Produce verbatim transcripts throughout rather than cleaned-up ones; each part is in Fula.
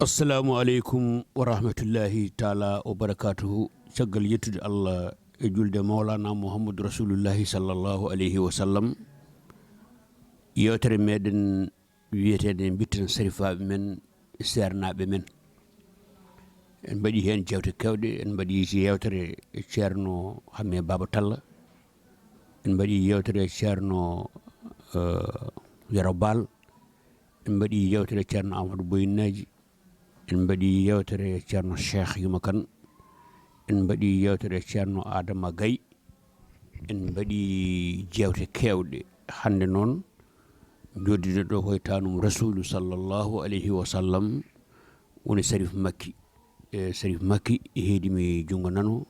Assalamu aleykum wa rahmatullahi taala wa barakatuhu. Caggal yettude Allah e julde Mawlana Muhammadu Rasulullahi sallallahu alayhi wa sallam, yewtere meɗen wiyeteende Mbitten Sarifaaɓe men, Seernaaɓe men. En mbaɗi heen jeewte keewɗe, en mbaɗi yewtere Ceerno Hamme Baaba Talla, en mbaɗi yewtere Ceerno, eh, Yero Baal, en mbaɗi yewtere Ceerno Amadou Boyinaji, en mbaɗi yewtere Ceerno Cheikh Yuma Kan, en mbaɗi yewtere Ceerno Adama Gaye, en mbaɗi jeewte keewɗe. Hannde noon, joddiɗo ɗo koye tanum Rasulu sallallahu alayhi wa sallam, woni Sarif Makki. E Sarif Makki, heedi mi junngo nano.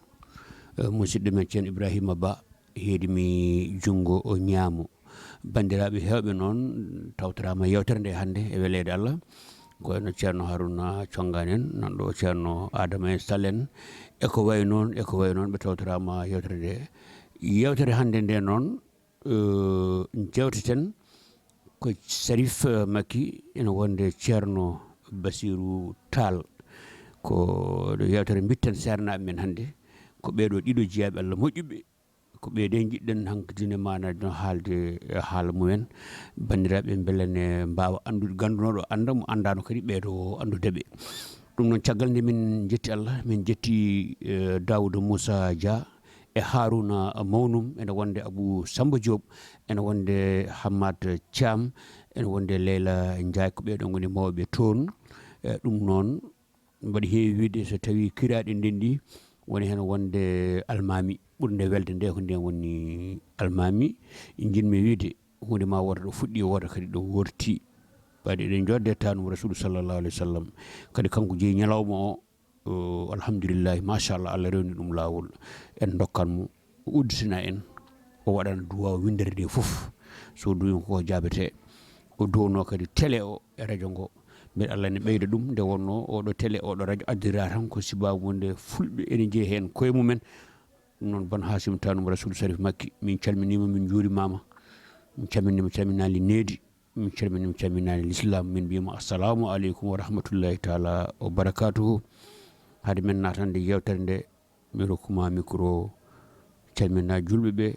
E musidɗo men Ceerno Ibrahima Ba, heedi mi junngo o ñaamo. Banndiraaɓe heewɓe noon tawtoraama yewtere nde hannde e weleede Allah. Ko wayno Ceerno Haruna Congaan en, nanɗo Ceerno Adama en Sall en, e ko wayi noon, e ko wayi noon, ɓe tawtoraama yewtere nde. Yewtere hannde nde noon, eh, jewteten ko Sarif, eh, Makki, ene wonde Ceerno Basiru Taal. Ko ɗo yewtere Mbitten Seernaaɓe men hannde. Ko ɓeeɗo ɗiɗo jiyaaɓe Allah moƴƴuɓe. Ko ɓe de njiɗɗen hankadine maanaaji no haalde e haala mumen. Banndiraaɓe mbele ne mbaawa anndude, ganndunooɗo annda mo anndaano kadi ɓeeɗo anndude ɓe. Ɗum noon, caggal nde min njetti Allah, min njetti, eh, Daawuda Muusa Dia e Haaruna Mawnum, ene wonde Abuu Sammba Joob, ene wonde Hammaat Caam, ene wonde Leyla Njaay, ko ɓeeɗo ngoni mawɓe toon. Eh, ɗum noon, mbaɗi heewi wiide so tawii kiraaɗe ndenndi, woni heen wonde almaami. Ɓurnde welde nde ko ndeen woni almaami. Njiɗmi wiide, huunde ma wooda ɗo fuɗɗi, wooda kadi ɗo worti. Ɓayde eɗen njoodde tanum Rasulu sallallahu alayhi wa sallam. Kadi kanko jeyi ñalawma o, o, alhamdulillahi, machallah, Allah rewni ɗum laawol. En ndokkan mo, o udditina en, o waɗana duwaaw winndere nde fof. So duwi ko jaabete. O duwno kadi télé o e radio ngo. Mbeɗa Allah ne ɓeyda ɗum, nde wonno oɗo télé, oɗo radio addira tan ko sibaabu wonde fulɓe ene jeeya heen koye mumen. Ɗum noon, Ban Hasim tanum Rasul Sarif Makki, min calminiima, min njuurimaama. Min calminiima, calminaali needi. Min calminiima, calminaali l'islam. Min mbiyima assalamu aleykum wa rahmatullahi taala wa barakatuhu. Hade men naatande yewtere nde, mi rokkuma micro, calmina julɓe ɓe,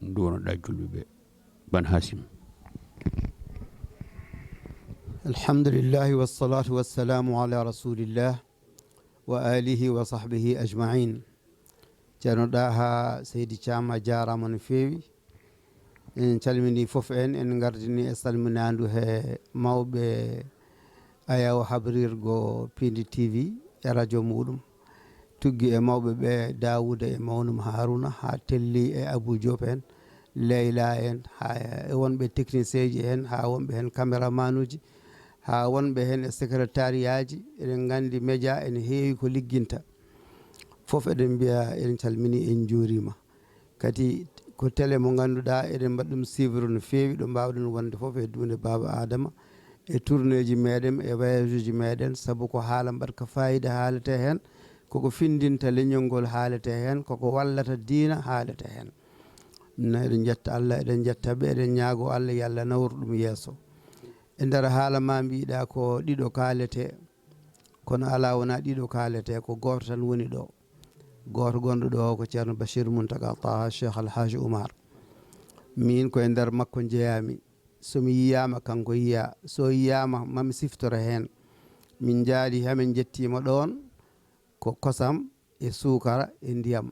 nduwanoɗa julɓe ɓe. Ban Hasim. Alhamdulillahi wassalatu wassalamu ala rasulillah wa alihi wa sahbihi ajmain. Ceerno Ɗaha Seydi Caam, a jaaraama no feewi. En calmini fof en, en ngardini e salminaandu he mawɓe ayaw habrirgo Piindi T V e radio muɗum. Tuggi e mawɓe ɓe Daawuda e mawnum Haaruna, haa telli e Abuu Joop en, Leyla en, haa e wonɓe technicien ji en, haa wonɓe heen caméraman uji, haa wonɓe heen e secrétariat ji. Eɗen nganndi média ene heewi ko ligginta. Fof eɗen mbiya en calmini, en njuuriima. Kadi ko télé mo ngannduɗaa eɗen mbaɗa ɗum suivre no feewi, ɗo mbaawɗen wonde fof e duunde Baaba Aadama, e tournée ji meɗen, e voyage uji meɗen, sabu ko haala mbaɗka fayida haalete heen, koko findinta leñol ngol haalete heen, koko wallata diina haalete heen. Ɗum noon eɗen njetta Allah, eɗen njetta ɓe, eɗen ñaago Allah yo Allah nawru ɗum yeeso. E nder haala ma mbiɗa ko ɗiɗo kaalete, kono alaa wonaa ɗiɗo kaalete, ko gooto tan woni ɗo. Gooto gonɗo ɗo ko Ceerno Bachir Muntaka Taha Cheikh Alhaji Oumar. Min ko e nder makko njeyaami. So mi yiyaama, kanko yiya. So yiyaama, mami siftoro heen. Min njaali, hamin njettiima ɗoon, ko kosam e suukara e ndiyam.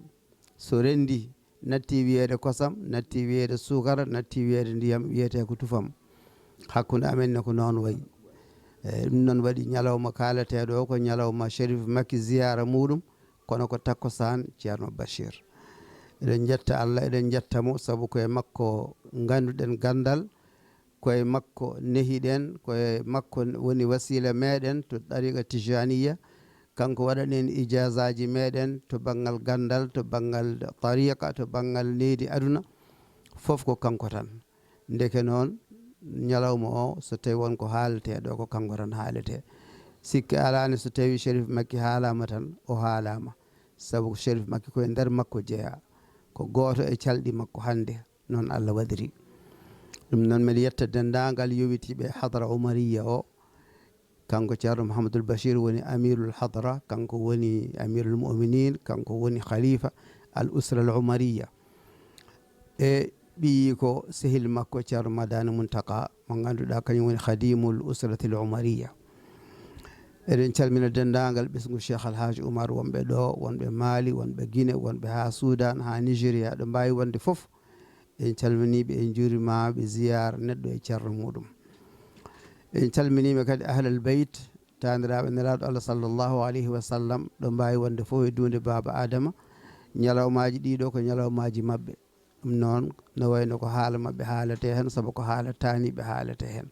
So renndi, natti wiyeede kosam, natti wiyeede suukara, natti wiyeede ndiyam, wiyetee ko tufam. Hakkunde amen ne ko noon wayi. Eyi, ɗum noon waɗi ñalawma kaalateeɗo o, ko ñalawma Cherif Makki ziyaara muɗum, kono ko takkusaan Ceerno Bachir. Eɗen njetta Allah, eɗen njetta mo, sabu ko e makko ngannduɗen ganndal, ko e makko nehiɗen, ko e makko woni wasiila meɗen to ɗariiqa Tijaniya. Kanko waɗani en ijazaaji meɗen to banngal ganndal, to banngal tariiqa, to banngal nehdi aduna. Fof ko kanko tan. Ndeke noon, ñalawma o, so tawi won ko haaletee ɗo, ko kanko tan haaletee. Sikke alaani, so tawi Cherif Makki haalaama tan, o haalaama. Sabu ko Cherif Makki ko e nder makko jeyaa. Ko gooto e calɗi makko hannde. Noon Allah waɗiri. Ɗum noon, mbeɗa yetta denndaangal yowitiiɓe hadara Omariya o, Kanko Ceerno Mouhamadoul Bachir woni amirul hadra, kanko woni amirul muminin, kanko woni khalifa al usra al umariya. E ɓiyi ko sehil makko Ceerno Madani Muntaka, mo ngannduɗaa kañum woni khadimul usratil umariya. Eɗen calmina denndaangal ɓesngu Cheikh Alhaji Oumar, wonɓe ɗo, wonɓe Mali, wonɓe Guinée, wonɓe haa Soudan, haa Nigeria, ɗo mbaawi wonde fof. En calminiiɓe, en njuurimaama ɓe ziyaara neɗɗo e ceerno muɗum. En calminiiɓe kadi ahlal beyt, taaniraaɓe Nelaaɗo Allah sallallahu alayhi wa sallam, ɗo mbaawi wonde fof e duunde Baaba Adama. Ñalawmaaji ɗiɗo ko ñalawmaaji maɓɓe. Ɗum noon, no wayno ko haala maɓɓe haalete heen, sabu ko haala taaniiɓe haalete heen.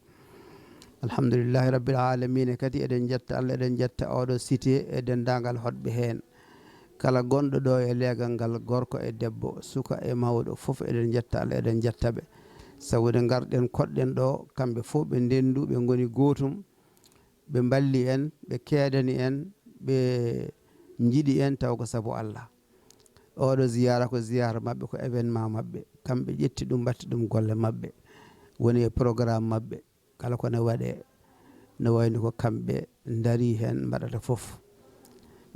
Alhamdulillahi Rabbil Aalamiina kadi, eɗen njetta Allah, eɗen njetta oɗo site e denndaangal hoɗɓe heen. Kala gonɗo ɗo e leegal ngal, gorko e debbo, suka e mawɗo, fof eɗen njetta Allah, eɗen njetta ɓe. Sabu nde ngarɗen, koɗɗen ɗo, kamɓe fof ɓe ndenndu, ɓe ngoni gootum, ɓe mballi en, ɓe keedani en, ɓe njiɗi en, taw ko sabu Allah. Oɗo ziyaara ko ziyaara maɓɓe, ko événement maɓɓe. Kamɓe ƴetti ɗum, mbaɗti ɗum golle maɓɓe. Woni e programme maɓɓe. Kala ko ne waɗee, no wayno ko kamɓe ndari heen mbaɗata fof.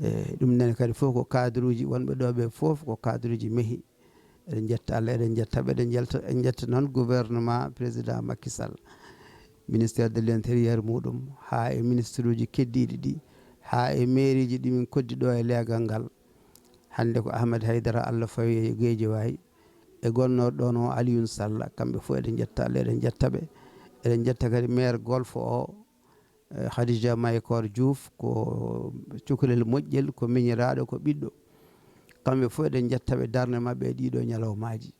E ɗum nene kadi fof ko cadre uji wonɓe ɗo ɓe fof ko cadre uji mehi. Eɗen njetta Allah, eɗen njetta ɓe, eɗen njalta, en njetta noon gouvernement président Macky Sall, ministère de l'intérieur muɗum, haa e ministre uji keddiiɗi ɗi, haa e mairie ji ɗi min koddi ɗo e leegal ngal. Hannde ko Ahmed Haydara, Allah fawi e Guédiawaye, e gonnooɗo ɗoon o Alioune Sall, kamɓe fof eɗen njetta Allah, eɗen njetta ɓe. Eɗen njetta kadi maire Golf o, eh, Khadija Mahécor Diouf, ko cukalel moƴƴel, ko miñiraaɗo, ko ɓiɗɗo. Kamɓe fof eɗen njetta ɓe darnde maɓɓe e ɗiɗo ñalawmaaji.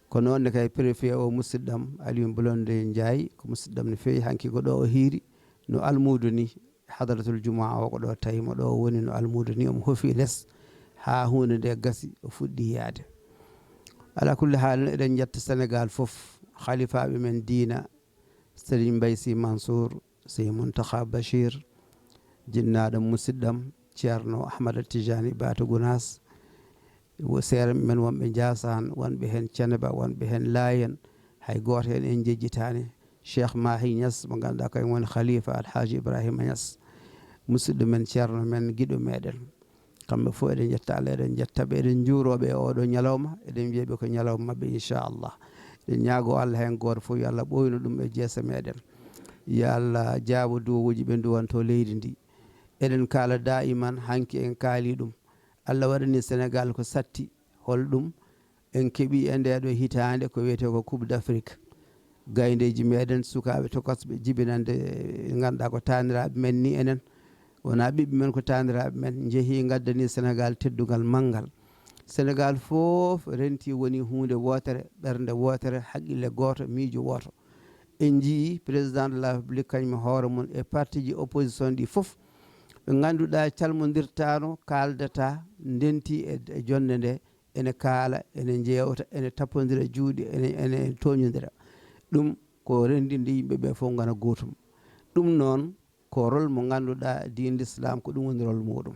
Ko noon ne kay préfet o, musidɗam Alioune Blondin Ndiaye, ko musidɗam no feewi, hanki ko ɗo o hiiri, no almuudo ni, hadratul jumaa o ko ɗo tawi mo, ɗo o woni no almuudo ni, omo hofi les haa huunde nde gasi, o fuɗɗi yaade. Ala kulli haalin, eɗen njetta Sénégal fof, khalifaaɓe men diina, Serigne Mbaye Sy Mansour, Sey Mountakha Bachir, jinnaaɗo musidɗam, Ceerno Ahmada Tijani Ba to Gunaas, wo-, seere men wonɓe Njaasaan, wonɓe heen Ceneba, wonɓe heen Laayen, hay gooto heen en njejjitaani. Cheikh Mahi Niass, mo ngannduɗaa kañum woni khalifa Alhaji Ibrahima Niass, musidɗo men, ceerno men, giɗo meɗen. Kamɓe fof eɗen njetta Allah, eɗen njetta ɓe, eɗen njuuroo ɓe e oɗo ñalawma, eɗen mbiya ɓe ko ñalawma maɓɓe, inchallah. Eɗen ñaagoo Allah heen gooto fof, yo Allah ɓooynu ɗum e jeese meɗen. Yo Allah jaabo duwawuuji ɓe nduwanto leydi ndi. Eɗen kaala daiman, hanki en kaali ɗum. Allah waɗani Sénégal ko satti, hol ɗum? En keɓi e ndeeɗo hitaande ko wiyetee ko Coupe d'Afrique. Gayndeeji meɗen, sukaaɓe tokosɓe jibinande, ɓe ngannduɗaa ko taaniraaɓe men ni enen. Wonaa ɓiɓɓe men, ko taaniraaɓe men. Njehii ngaddanii Sénégal teddungal manngal. Sénégal fof rentii woni huunde wootere, ɓernde wootere, haqqille gooto, miijo wooto. En njiyii président de la République kañum e hoore mum e parti ji opposition ɗi fof, ɓe ngannduɗaa calmondirtaano, kaaldataa, ndentii e, e jonnde nde, ene kaala, ene njeewta, ene tappondira juuɗe, ene, ene tooñondira. Ɗum ko renndinde yimɓe ɓe fof ngona gootum. Ɗum noon ko rôle mo ngannduɗaa diin l'islam ko ɗum woni rôle muɗum.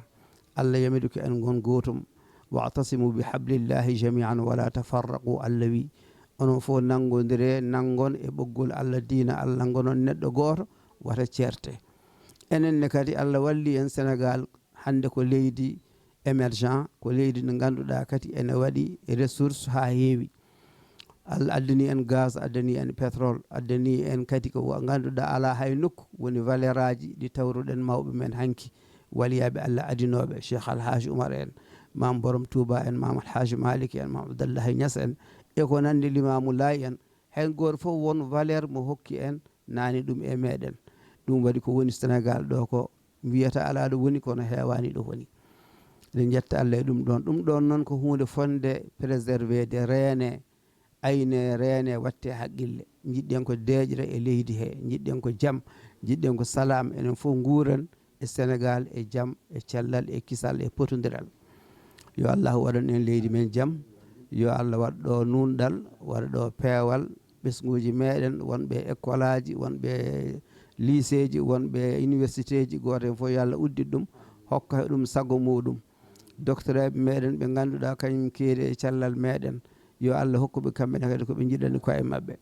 Allah yamiri ko en ngon gootum. "Wa'tasimu bi hablillahi jami'an wala tafarraqu," Allah wi. Onon fof nanngondire, nanngon e ɓoggol Allah, diina Allah, ngonon neɗɗo gooto, wata ceerte. Enen ne kadi Allah walli en Sénégal, hannde ko leydi émergent, ko leydi ndi ngannduɗaa kadi ene waɗi ressource haa heewi. Allah addani en gaz, addani en pétrole, addani en kadi ko wa-, ngannduɗaa alaa hay nokku woni valeur aji ɗi tawruɗen mawɓe men hanki, waliyaaɓe Allah adinooɓe, Cheikh Alhaji Oumar en, Maam Borom Touba en, Maam Alhaji Malick en, Maam Abdallahi Niass en, e ko nanndi Limaamu Laay en, hay gooto fof won valeur mo hokki en, nani ɗum e meɗen. Ɗum waɗi ko woni Sénégal ɗo ko mbiyata alaa ɗo woni, kono heewani ɗo woni. Eɗen njetta Allah e ɗum ɗon. Ɗum ɗon noon ko huunde fonde préserver de, reene, ayne, reene, watte haqqille. Njiɗɗen ko deeƴre e leydi he, njiɗɗen ko jam, njiɗɗen ko salaam, enen fof nguuren e Sénégal e jam, e cellal, e kisal, e potondiral. Yo Allah waɗan en leydi men jam. Yo Allah waɗ ɗo nuunɗal, waɗa ɗo peewal, ɓesnguuji meɗen, wonɓe e école aji, wonɓe lycée ji, wonɓe e université ji, gooto heen fof yo Allah uddit ɗum, hokka ɗum sago muɗum. Doctoreeɓe meɗen ɓe ngannduɗaa kañum keedi e cellal meɗen, yo Allah hokku ɓe kamɓe ne kadi ko ɓe njiɗani koye maɓɓe.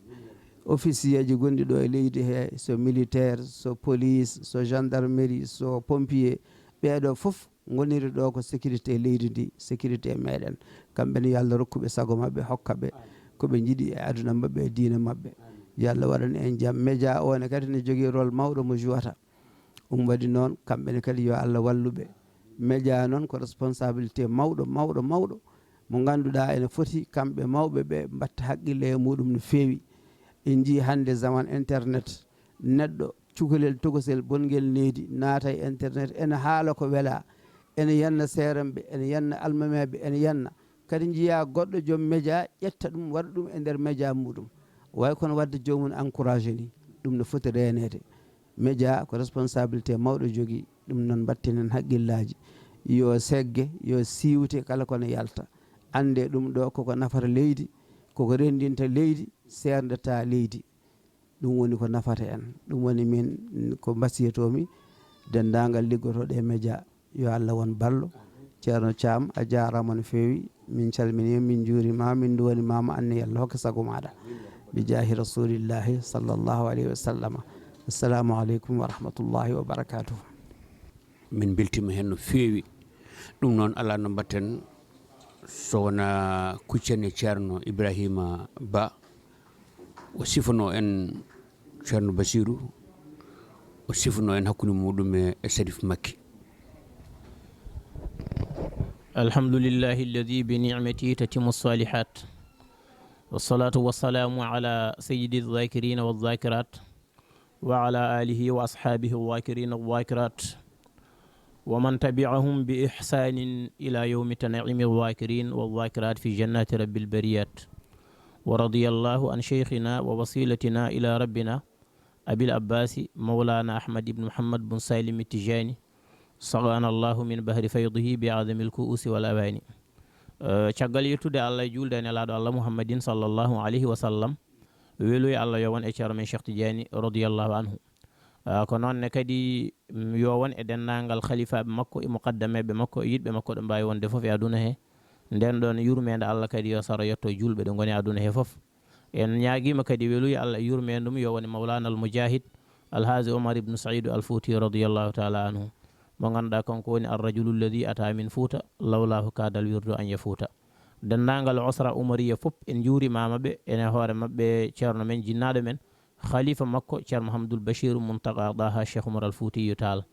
Officier ji gonɗi ɗo e leydi he, so militaire, so police, so gendarmerie, so pompier, ɓeeɗo fof ngoniri ɗo ko sécurité leydi ndi, sécurité meɗen. Kamɓe ne, yo Allah rokku ɓe sago maɓɓe, hokka ɓe ko ɓe njiɗi e aduna maɓɓe, e diina maɓɓe. Yo Allah waɗan en jam. Média o ne kadi ne jogii rôle mawɗo mo jouata. Ɗum waɗi noon, kamɓe ne kadi yo Allah wallu ɓe. Média noon ko responsabilité mawɗo, mawɗo, mawɗo, mo ngannduɗaa ene foti kamɓe mawɓe ɓe mbatta haqqille e muɗum no feewi. En njii hannde zaman internet, neɗɗo cukalel tokosel bongel needi naata e internet, ene haala ko wela, ene yanna seeremɓe, ene yanna almameeɓe, ene yanna. Kadi njiya goɗɗo joom média ƴetta ɗum, waɗa ɗum e nder média muɗum. Way kono waɗde joomum encouragé ni, ɗum no foti reeneede. Média ko responsabilité mawɗo jogii, ɗum noon mbatten heen haqqillaaji. Yo segge, yo siiwte kala ko ne yalta. Annde ɗum ɗo koko nafata leydi, koko renndinta leydi, seerndata leydi. Ɗum woni ko nafata en. Ɗum woni min ko mbasiyatoomi denndaangal liggotooɗo e média. Yo Allah won ballo. Ceerno Caam, a jaaraama no feewi. Min calminii, min njuuriima, min nduwanimaama, anne yo Allah hokke sago maaɗa. Bi jaahi Rasuulillaahi sallallahu alayhi wa sallam. Assalaamu aleykum wa rahmatullaahi wa barakaatuh. Min mbeltiima heen no feewi. Ɗum noon, alaa no mbaɗten so wonaa kuccane Ceerno Ibraahiima Ba, o sifanoo en Ceerno Basiiru, o sifanoo en hakkunde muɗum e, e Sharif Makki. الحمد لله الذي بنعمته تتم الصالحات، والصلاة والسلام على سيد الذاكرين والذاكرات، وعلى آله وأصحابه الذاكرين والذاكرات، ومن تبعهم بإحسان إلى يوم تنعم الذاكرين والذاكرات في جنات رب البريات. ورضي الله عن شيخنا ووسيلتنا إلى ربنا أبي العباس مولانا أحمد بن محمد بن سالم التجاني، سقانا الله من بحر فيضه بأعظم الكؤوس والأواني. Eh, caggal yettude Allah e juulde e Nelaaɗo Allah Muhammadin sallallahu alayhi wa sallam, weluye Allah yo won e Ceerno men Cheikh Tidiane radiyallahu anhu. Ah, ko noon ne kadi, mm, yo won e denndaangal khalifaaɓe makko, e muqaddameeɓe makko, e yiɗɓe makko ɗo mbaawi wonde fof e aduna he. Nden ɗon yurmeende Allah kadi yo saro yetto juulɓe ɗo ngoni e aduna he fof. En ñaagiima kadi weluye Allah e yurmeende mum yo won e Mawlaana al Mujaahid Alhaaji Omar ibn Saidu al Fuuti radiyallahu taala anhu. Mo ngannduɗaa kanko woni ar rajulu alladhi ata min Fuuta, lawlaahu kaada al wirdu an yafuuta. Denndaangal osra umariya fof en njuurimaama ɓe, ene hoore maɓɓe ceerno men, jinnaaɗo men, khalifa makko, Ceerno Mouhamadoul Bachir Mountaga Daha Cheikh Oumar Al Foutiyou Tall.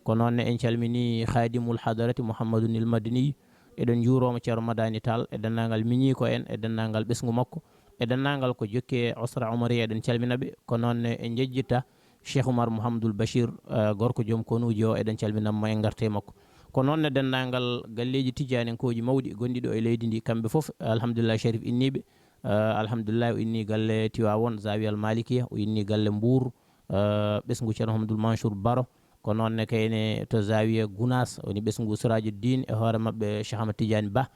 Ko noon ne en calminii Khadimul Hadarati Mouhamadounil Madani, eɗen njuurooma Ceerno Madani Tall e denndaangal miñiiko en, e denndaangal ɓesngu makko, e denndaangal ko jokki e osra umariya, eɗen calmina ɓe. Ko noon ne en njejjitta Cheikh Oumar Mouhamadoul Bachir, eh, gorko joom konuuji o, eɗen calmina mo e ngarte makko. Ko noon ne denndaangal galleeji tijjaanenkooji mawɗi gonɗi ɗo e leydi ndi, kamɓe fof, alhamdulillah, Cherif innii ɓe. Eh, alhamdulillah, o innii galle Tiwaawoon, Zawiyal Malikiya, o innii galle Mbuur, eh, ɓesngu Ceerno Mouhamadoul Mansour Baro. Ko noon ne kayne to Zawiya Gunaas, woni ɓesngu Sirajuddin, e hoore maɓɓe Cheikh Ahmad Tidiane Ba.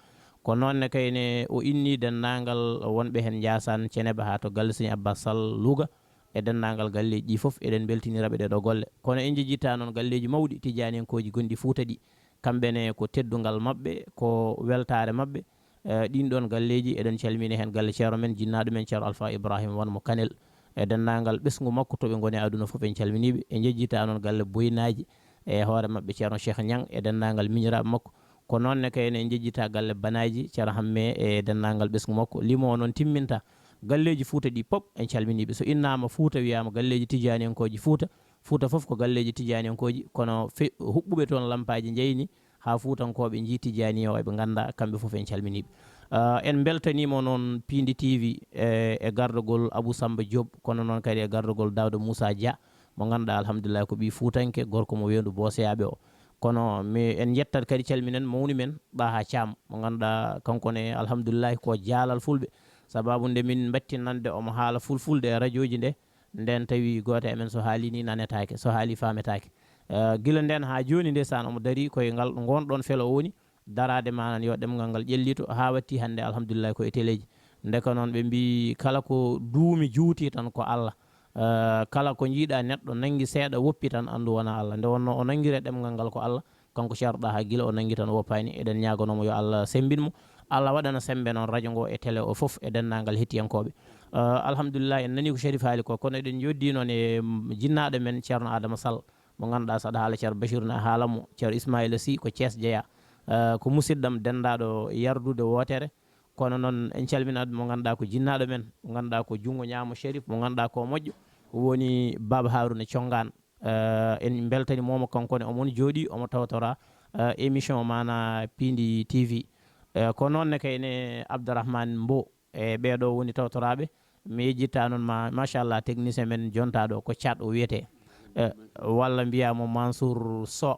Ko noon ne kayne o innii denndaangal wonɓe heen Njaasaan, Ceneba, haa to galle Sëñ Abbas Sall Louga. E denndaangal galleeji ɗi fof, eɗen mbeltinira ɓe ɗee ɗoo golle. Kono en njejjittaa noon galleeji mawɗi tijjaanenkooji gonɗi Fuuta ɗi. Kamɓe ne ko teddungal maɓɓe, ko weltaare maɓɓe. Eh, ɗiin ɗoon galleeji, eɗen calmini heen galle ceerno men, jinnaaɗo men, Ceerno Alfa Ibrahima Wan mo Kanel. E denndaangal ɓesngu makko to ɓe ngoni e aduna fof, en calminii ɓe. En njejjittaa noon galle Boynaaji e hoore maɓɓe Ceerno Cheikh Ñang e denndaangal miñiraaɓe makko. Ko noon ne kayne en njejjittaa galle Banaaji, Ceerno Hamme e denndaangal ɓesngu makko. Limo o noon timminta. Galleeji Fuuta ɗi pop en calminii ɓe. So innaama Fuuta, wiyaama galleeji tijjaaniyankooji Fuuta. Fuuta fof ko galleeji tijjaaniyankooji, kono fe-, huɓɓuɓe toon lampaaji njeyni haa Fuutankooɓe njii Tijjaaniya o, eɓe ngannda, kamɓe fof en calminii ɓe. Ah, en mbeltaniima noon Piindi T V e, e gardagol Abou Samba Diop, kono noon kadi e gardagol Daouda Moussa Dia, mo ngannduɗaa, alhamdulillah, ko ɓii Fuutanke, gorko mo weendu Booseyaaɓe o. Kono mi, en njettat kadi, calminen mawni men Ɗaha Caam, mo ngannduɗaa, kanko ne, alhamdulillah, ko jaalal Fulɓe. Sababu nde min mbattinande omo haala Fulfulde e rajooji nde, nden tawi gooto e men so haali ni nanetaake, so haali faametaake. Eh, gila nden haa jooni ndeysaan omo darii koye ngal, ngoon ɗoon felo o woni, daraade manan yo ɗemngal ngal ƴellito, haa watti hannde, alhamdulillah, ko e teleeji. Ndeka noon ɓe mbii kala ko duumi juuti tan ko Allah. Eh, kala ko njiiɗaa neɗɗo nanngi seeɗa woppi tan, anndu wonaa Allah. Nde wonnoo o nanngiree ɗemngal ngal ko Allah, kanko Ceerno Ɗaha, gila o nanngi tan woppaani. Eɗen ñaaganoo mo yo Allah semmbin mo. Allah waɗana semmbe noon rajo ngo e tele o fof e denndaangal hettiyankooɓe. Eh, alhamdulillah, en nani ko Sherif haali ko, kono eɗen joddi noon e, mm, jinnaaɗo men Ceerno Adama Sall, mo ngannduɗaa, saɗa haala Ceerno Bachir na haala mo, Ceerno Ismaila Sy ko Thiès jeya. Eh, ko musidɗam denndaaɗo yardude wootere, kono noon en calminaade mo ngannduɗaa ko jinnaaɗo men, mo ngannduɗaa ko junngo ñaamo Sherif, mo ngannduɗaa ko moƴƴo, woni Baba Haruna Congaan. Eh, en mbeltani momo kanko ne, omon jooɗi, omo tawtora, eh, émission mana Pindi T V. Eh, ko noon ne kayne Abdourahmane Mbow. E ɓeeɗo woni tawtoraaɓe. Mi yejjitta noon ma, machallah, technicien men jontaa ɗo ko Cat o wiyetee. Eh, walla mbiyaa mo Mansour Sow.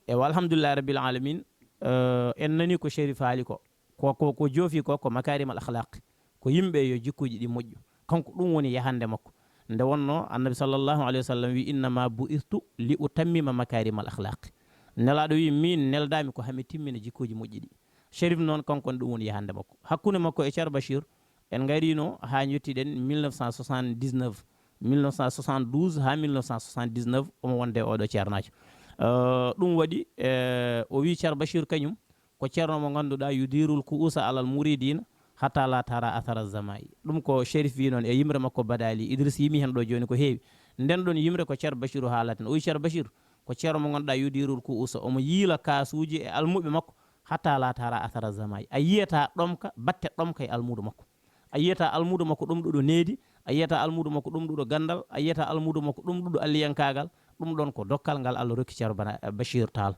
E wa alhamdulillahi rabbil alamin. Eh, en nani ko Sherif haali ko. Ko, ko, ko joofi ko, ko makarim al akhlaq. Ko yimɓe yo jikkuuji ɗi moƴƴu. Kanko ɗum woni yahande makko. Nde wonno Annabi sallallahu alayhi wa sallam wi, "Innama bu'ithtu li utammima makarim al akhlaq." Nelaaɗo wi, "Min neldaami ko hami timmina jikkuuji moƴƴi ɗi." Sherif noon, kanko ne ɗum woni yahande makko. Hakkunde makko e Ceerno Bachir, en ngarino haa njottiɗen mille neuf cent soixante-dix-neuf, mille neuf cent soixante-douze haa mille neuf cent soixante-dix-neuf, omo wonde e oɗo ceernaajo. Eh, ɗum waɗi, eh, o wi Ceerno Bachir kañum, ko ceerno mo ngannduɗaa, "Yudirul ku'usa alal muridina hatta la tara athara zamai." Ɗum ko Sherif wi noon e yimre makko Badali. Idris yimi heen ɗo jooni ko heewi. Nden ɗon yimre ko Ceerno Bachiru haalata. O wi Ceerno Bachir ko ceerno mo ngannduɗaa, "Yudirul ku'usa", omo yiila kaasuuji e almuɓe makko, "hatta la tara athara zamai." A yiyata ɗomka, batte ɗomka e almuudo makko. A yiyata almuudo makko ɗum ɗuɗo needi, a yiyata almuudo makko ɗum ɗuɗo ganndal, a yiyata almuudo makko ɗum ɗuɗo alliyankaagal. Ɗum ɗon ko dokkal ngal Allah rokki Ceerno Bana-, Bachir Tall.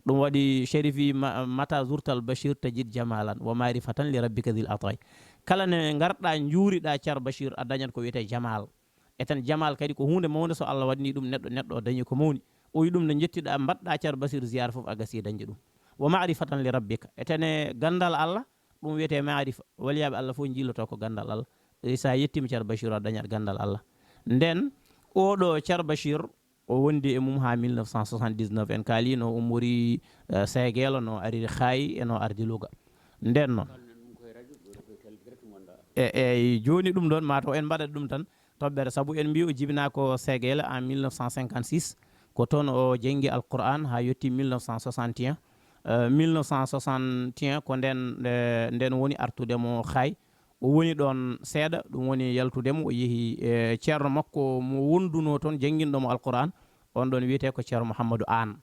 Ɗum waɗi Sherif wi, "Ma-, mata zurtal Bachir tajid jamalan wa marifatan li rabbika dhil atai." Kala ne ngarɗa njuuriɗa Ceerno Bachir, a dañat ko wiyetee jamal. Eten jamal kadi ko huunde mawnde, so Allah waɗni ɗum neɗɗo, neɗɗo o dañi ko mawni. O wi ɗum nde njettiɗa, mbaɗɗa Ceerno Bachir ziyaara fof, a gasi dañde ɗum. Wa marifatan li rabbika. Etene ganndal Allah, ɗum wiyetee maarifa. Waliyaaɓe Allah fof njilloto ko ganndal Allah. E so a yettiima Ceerno Bachir, a dañat ganndal Allah. Nden, oɗo Ceerno Bachir, o wondi e mum haa mille neuf cent soixante-dix-neuf. En kaalino o ummori, eh, Seegeelo, no ari Xaay, e no ardi Louga. Nden noon. E, e, jooni ɗum ɗon, ma taw en mbaɗat ɗum tan. Toɓɓere, sabu en mbi o jibinaa ko Seegeele en mille neuf cent cinquante-six, ko toon o janngi Alqur'aan haa yotti mille neuf cent soixante et un. Eh, mille neuf cent soixante et un ko nden, eh, nden woni artude mo Xaay. O woni ɗoon seeɗa, ɗum woni yaltude mo, o yehi e ceerno makko mo wondunoo toon, jannginɗo mo Alqur'aan. On ɗoon wiyetee ko Ceerno Muhammadu Aan.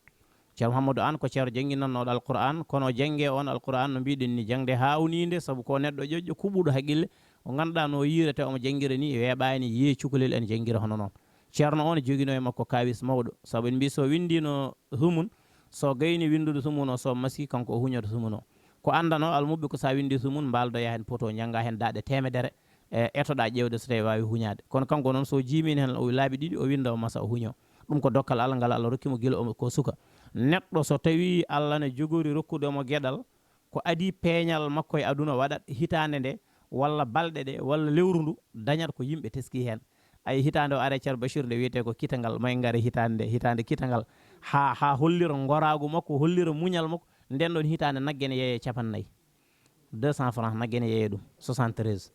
Ceerno Muhammadu Aan ko ceerno jannginannooɗo Alqur'aan, kono o jannge on Alqur'aan, no mbiɗen ni, jaŋde haawniinde, sabu ko neɗɗo ƴoƴƴo, kuɓuɗo haqqille, o ngannduɗaa no yiirete, omo janngira ni, weeɓaani yiye cukalel en janngira hono noon. Ceerno on joginoo e makko kaawis mawɗo, sabu en mbi so winndino sumun, so gayni winndude sumun o, so masi, kanko o huñoto sumun o. Ko anndanoo almuɓɓe ko so a winndi sumun, mbaaldoya heen poto, njannga heen daaɗe teemedere, e, etoɗa ƴeewde so tawi waawi huñaade. Kono kanko noon, so jiimini heen o laabi ɗiɗi, o winnda, o masa, o huño. Ɗum ko dokkal Allah ngal Allah rokki mo gila o ko suka. Neɗɗo so tawi Allah ne jogori rokkude mo geɗal, ko adii peeñal makko e aduna waɗat hitaande nde, walla balɗe ɗe, walla lewru ndu, dañat ko yimɓe teski heen. Ay, hitaande o are Ceerno Bachir nde wiyetee ko kitangal, may ngare hitaande nde, hitaande kitangal. Haa, haa hollira ngoraagu makko, hollira muñal makko, nden ɗon hitaande nagge ne yeeyee capannayyi. Deux cents francs nagge ne yeeyee ɗum, soixante-treize.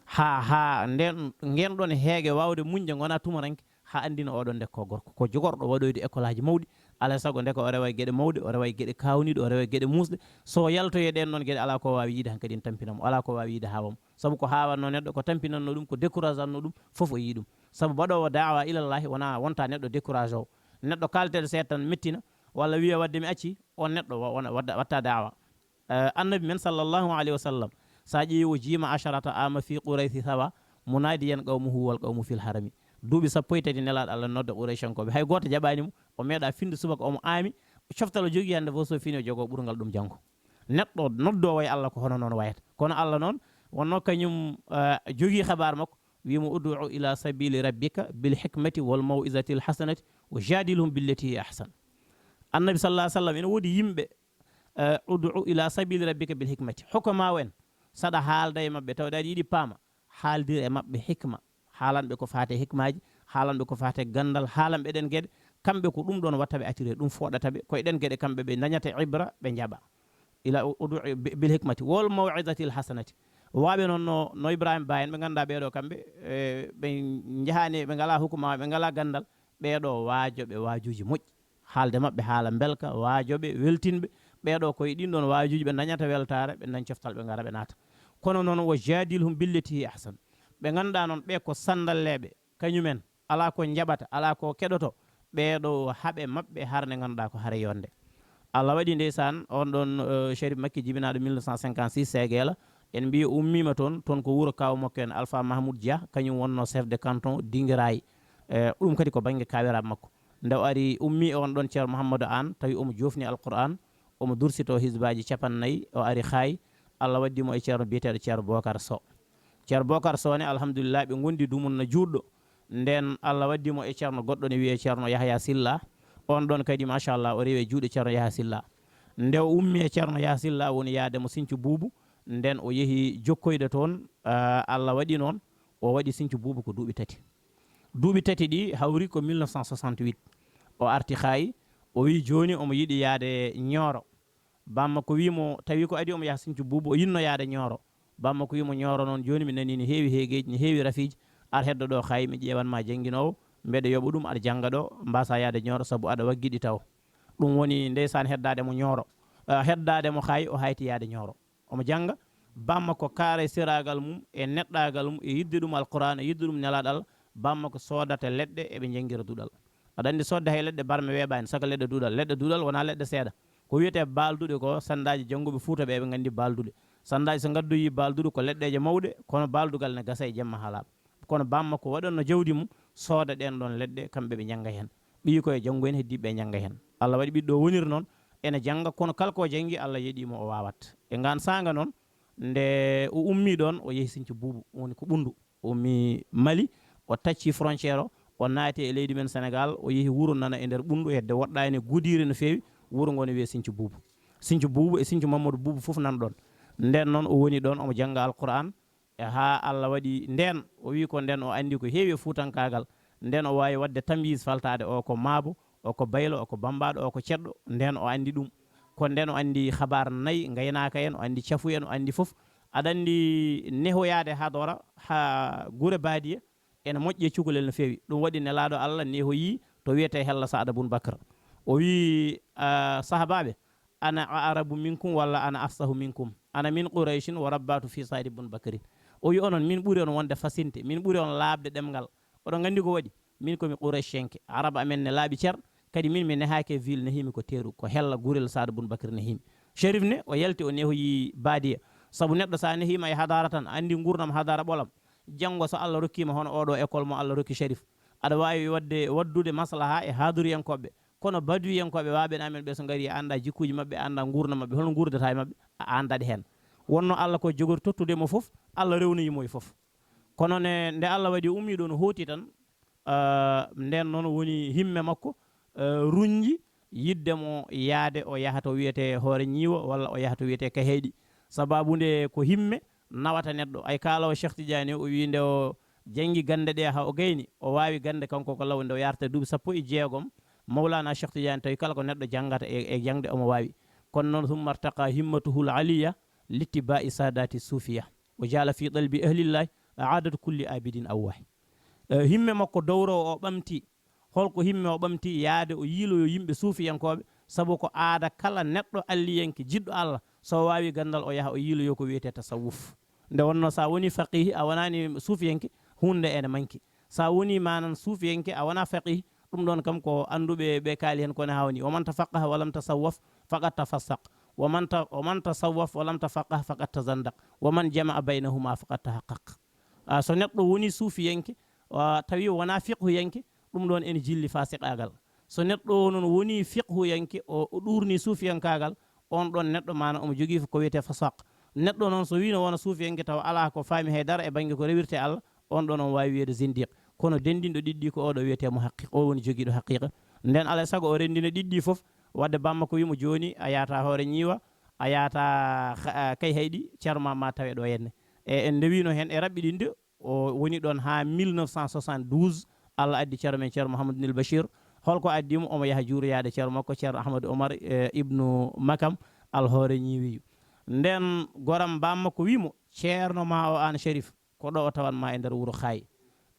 Haa, haa nden, ngen ɗon heege waawde muñde ngona tumaranke, haa anndina oɗon nde ko gorko. Ko jogorɗo waɗoyde école aji mawɗi, alaa e sago nde ko o rewa e geɗe mawɗe, o rewa e geɗe kaawniiɗe, o rewa e geɗe muusɗe. So o yaltoyii ɗeen ɗon geɗe, alaa ko waawi yiide hankadi ene tampina mo, alaa ko waawi yiide haawa mo. Sabu ko haawatnoo neɗɗo, ko tampinatnoo ɗum, ko décourageatnoo ɗum, fof o yii ɗum. Sabu mbaɗoowo daawa ilallahi wona wonta neɗɗo découragé o. Neɗɗo kaalteeɗo seeɗa tan mettina, walla wiya waɗde mi acci, on neɗɗo wa-, wona, wadda, watta daawa. Eh, Annabi men sallallahu alayhi wa sallam, so a ƴeewi o jiima asharata ama fi Quraysi sawa, munaadiyan qawmuhu wal qawmu fil harami. Duuɓi sappo e tati Nelaaɗo Allah nodda Quraycankooɓe. Hay gooto jaɓaani mo, o meeɗa finde subaka omo aami, coftal o jogii hannde fof so fini o jogoo ɓurngal ɗum janngo. Neɗɗo noddoowo e Allah ko hono noon wayata. Kono Allah noon wonno kañum, eh, jogii habaar makko, wiimo, "Ud'u ila sabili rabbika bil hikmati wal maw'izati al hasanati wa jadilhum billati hiya ahsan." Annabi sallallahu alaihi wasallam ene woodi yimɓe, eh, "Ud'u ila sabili rabbika bil hikmati." Hokka ma en, saɗa haalda e maɓɓe, tawde aɗa yiɗi paama, haaldir e maɓɓe hikma. Haalanɓe ko faate hikmaaji, haalanɓe ko faate ganndal, haalanɓe ɗen geɗe. Kamɓe ko ɗum ɗon watta ɓe attiré, ɗum fooɗata ɓe. Ko e ɗen geɗe kamɓe ɓe dañata ibra, ɓe njaɓa. Ila u-, udu bi-, bil hikmati wal maw'izatil hasanati. Waaɓe noon no, no Ibrahima Ba en, ɓe ngannduɗaa ɓee ɗoo kamɓe, eh, ɓe njahaani, ɓe ngalaa hukuma, ɓe ngalaa ganndal. Ɓee ɗoo waajo ɓe waajuuji moƴƴi. Haalde maɓɓe haala mbelka, waajo ɓe, weltin ɓe. Ɓee ɗoo ko e ɗin ɗon waajuuji ɓe dañata weltaare, ɓe dañ coftal, ɓe ngara, ɓe naata. Kono noon, wa jadilhum billati hiya ahsan. Ɓe ngannduɗaa noon ɓe ko sanndalleeɓe, kañumen alaa ko njaɓata, alaa ko keɗoto, ɓeeɗo haɓe maɓɓe hare nde ngannduɗaa ko hare yonde. Allah waɗi ndeysaan on ɗon eh, Sharif Makki jibinaaɗo mille neuf cent cinquante-six Seegeela, en mbiyi o ummiima toon, toon ko wuro kaaw makko en Alpha Mahmoud Dia, kañum wonnoo chef de canton Dinguiraye. Eh, ɗum kadi ko bannge kaawiraaɓe makko. Nde o ari, ummi e on ɗon Ceerno Mouhamadou Anne, tawi omo joofni Alqur'aan, omo dursito hizbaaji capanɗe nayi, o ari Xaay, Allah waddi mo e ceerno biyeteeɗo Ceerno Bokar Sow. Ceerno Bokar Sow ne, alhamdulillah, ɓe ngondi dumunna juutɗo. Nden Allah waddi mo e ceerno goɗɗo ne wiyee Ceerno Yahya Silla. On ɗon kadi, machallah, o rewi e juuɗe Ceerno Yahya Silla. Nde o ummi e Ceerno Yahya Silla, woni yaade mo Sinthiou Boubou. Nden o yehi jokkoyde toon, ah, Allah waɗi noon, o waɗi Sinthiou Boubou ko duuɓi tati. Duuɓi tati ɗi hawri ko mille neuf cent soixante-huit. O arti Xaay, o wi jooni omo yiɗi yaade Ñooro. Bammakko wi mo, tawi ko adi omo yaha Sinthiou Boubou, o yinno yaade Ñooro. Bammakko wi mo, Ñooro noon jooni mi nanii ne heewi heegeeji, ne heewi rafiiji. Ar heddo ɗo Xaay, mi ƴeewan ma jannginoowo, mbeɗa yoɓa ɗum, aɗa jannga ɗo, mbaasaa yaade Ñooro sabu aɗa waggiɗi taw. Ɗum woni ndeysaan heddaade mo Ñooro. Ah, heddaade mo Xaay, o hayti yaade Ñooro. Omo jannga, bammakko kaara e seraagal mum, e neɗɗaagal mum, e yiɗde ɗum Alquraan, e yiɗde ɗum Nelaaɗo Allah, bammakko soodata leɗɗe eɓe njanngira duɗal. Aɗa anndi soodde hay leɗɗe barme weeɓaani, saka leɗɗe duɗal. Leɗɗe duɗal wonaa leɗɗe seeɗa. Ko wiyetee baalduɗe ko, sanndaaji jannguɓe Fuuta ɓe, eɓe nganndi baalduɗe. Sanndaaji so ngaddoyii baalduɗe ko leɗɗeeje mawɗe, kono baaldugal ne gasa e jemma haa laaɓa. Kono bammakko waɗanno jawdi mum, sooda ɗeen ɗoon leɗɗe, kamɓe ɓe njannga heen. Ɓiyi ko e janngu heen, heddiiɓe ɓe njannga heen. Allah waɗi ɓiɗɗo o woniri noon, ene jannga, kono kala ko janngi, Allah yeɗii mo, o waawat. E ngaan saanga noon, nde o ummii ɗoon, o yehi Sinthiou Boubou, woni ko Ɓunndu. O ummii Mali, o tacci frontière o, o naati e leydi men Senegaal, o yehi wuro nana e nder Ɓunndu, hedde woɗɗaani e Godiire no feewi, wuro ngoo ne wiyee Sinthiou Boubou. Sinthiou Boubou e Sinthiou Mamadou Boubou fof nan ɗoon. Nden noon o woni ɗoon, omo jannga Alquraan, e haa Allah waɗi ndeen, o wi ko ndeen o anndi ko heewi e fuutankaagal. Nden o waawi waɗde tamyiz faltaade, o ko maabo, o ko baylo, o ko bammbaaɗo, o ko ceɗɗo. Nden o anndi ɗum. Ko nden o anndi habaar nayi, ngaynaaka en, o anndi cafu en, o anndi fof. Aɗa anndi nehoyaade hadora haa gure baadiya, ene moƴƴi e cukalel no feewi. Ɗum waɗi Nelaaɗo Allah nehoyii to wiyetee Hella Saada bun Bakr. O wi, ah, sahabaaɓe, "Ana a'rabu minkum walla ana afsahu minkum? Ana min Qurayshin wa rabbatu fi Saadi bun Bakrin." O wi, "Onon, min ɓuri on wonde fasinte, min ɓuri on laaɓde ɗemngal. Oɗon nganndi ko waɗi? Min ko mi Qurayshenke, Arab amen ne laaɓi cer, kadi min mi nehaaki e ville nehimi ko teeru, ko Hella gurel Saada bun Bakr nehimi." Sherif ne, o yalti o nehoyi baadiya. Sabu neɗɗo so a nehiima e hadara tan, a anndi nguurndam hadara ɓolam. Janngo so Allah rokkiima hono oɗo école mo Allah rokki Sherif, aɗa waawi waɗde, waɗdude maslaha e haaduriyankooɓe. Kono baduyankooɓe waaɓe amen ɓe so ngari a annda jikkuuji maɓɓe, a annda nguurndam maɓɓe, holno nguurdata e maɓɓe, a anndat heen. Wonno Allah ko jogori tottude mo fof, Allah rewnoyi mo e fof. Kono ne, nde Allah waɗi o ummii ɗoon, o hooti tan, ah, nden noon woni himme makko, ah, runji yiɗde mo yaade o yaha to wiyetee Hoore Ñiiwa walla o yaha to wiyetee Kayhayɗi. Sababu nde ko himme nawata neɗɗo. Ay kaaloowo Cheikh Tidiane o wi nde o janngi gannde ɗe haa o gayni, o waawi gannde kanko ko law nde o yarta duuɓi sappo e jeegom. Mawlana Cheikh Tidiane tawi kala ko neɗɗo janngata e, e jaŋde omo waawi. Kono noon, "Summa irtaqa himmatuhul aliyya littiba'i saadati suufiya. Wa jaala fi dalbi ahlillahi aadat kulli abidin awwahi." Eh, himme makko dowrowo o ɓamti. Holko himme o ɓamti? Yaade o yiiloyo yimɓe suufiyankooɓe, sabu ko aada kala neɗɗo alliyanke jiɗɗo Allah, so o waawi ganndal o yaha o yiiloyo ko wiyetee tasawuf. Nde wonno so a woni faqihi, a wonaani suufiyanke, huunde ene manki. So a woni manan suufiyanke, a wona faqih, ɗum ɗon kam ko annduɓe ɓe kaali heen, kono haa woni, "Wa man tafaqqaha wa lam tasawwaf faqad tafassaq. Wa man ta-, wa man tasawwaf wa lam tafaqqah faqad tazandaq. Wa man jama'a baynahuma faqad tahaqqaq." Ah, so neɗɗo woni suufiyanke, ah, tawi wona fiqhuyanke, ɗum ɗon ene jilli fasiqaagal. So neɗɗo o noon woni fiqhuyanke, o, o ɗuurni suufiyankaagal, on ɗon neɗɗo maana omo jogii ko wiyetee fasaq. Neɗɗo noon so wiino wona suufiyanke tawa alaa ko faami hay dara e bannge ko rewirte Allah, on ɗon on waawi wiyeede zindiq. Kono denndinɗo ɗiɗɗi ko oɗo wiyetee mo haqqiq, o woni jogiiɗo haqiqa. Nden alaa e sago o renndina ɗiɗɗi fof, wadde bamma ko wimo jooni a yaata Hoore Ñiiwa, a yaata Xa-, a Kayhayɗi, Ceerno ma, ma tawe ɗo henne. E en ndewino heen e raɓɓiɗinde, o woni ɗon haa mille neuf cent soixante-douze, Allah addi Ceerno men Ceerno Mouhamadou Nil Bachir. Holko addi mo? Omo yaha juuroyaade Ceerno makko Ceerno Ahmadou Omar, e, Ibnu Makam Alhoore Ñiiwiyu. Nden goram bamma ko wimo, "Ceerno ma o aan Sharif, ko ɗo o tawan ma e nder wuro Xaay.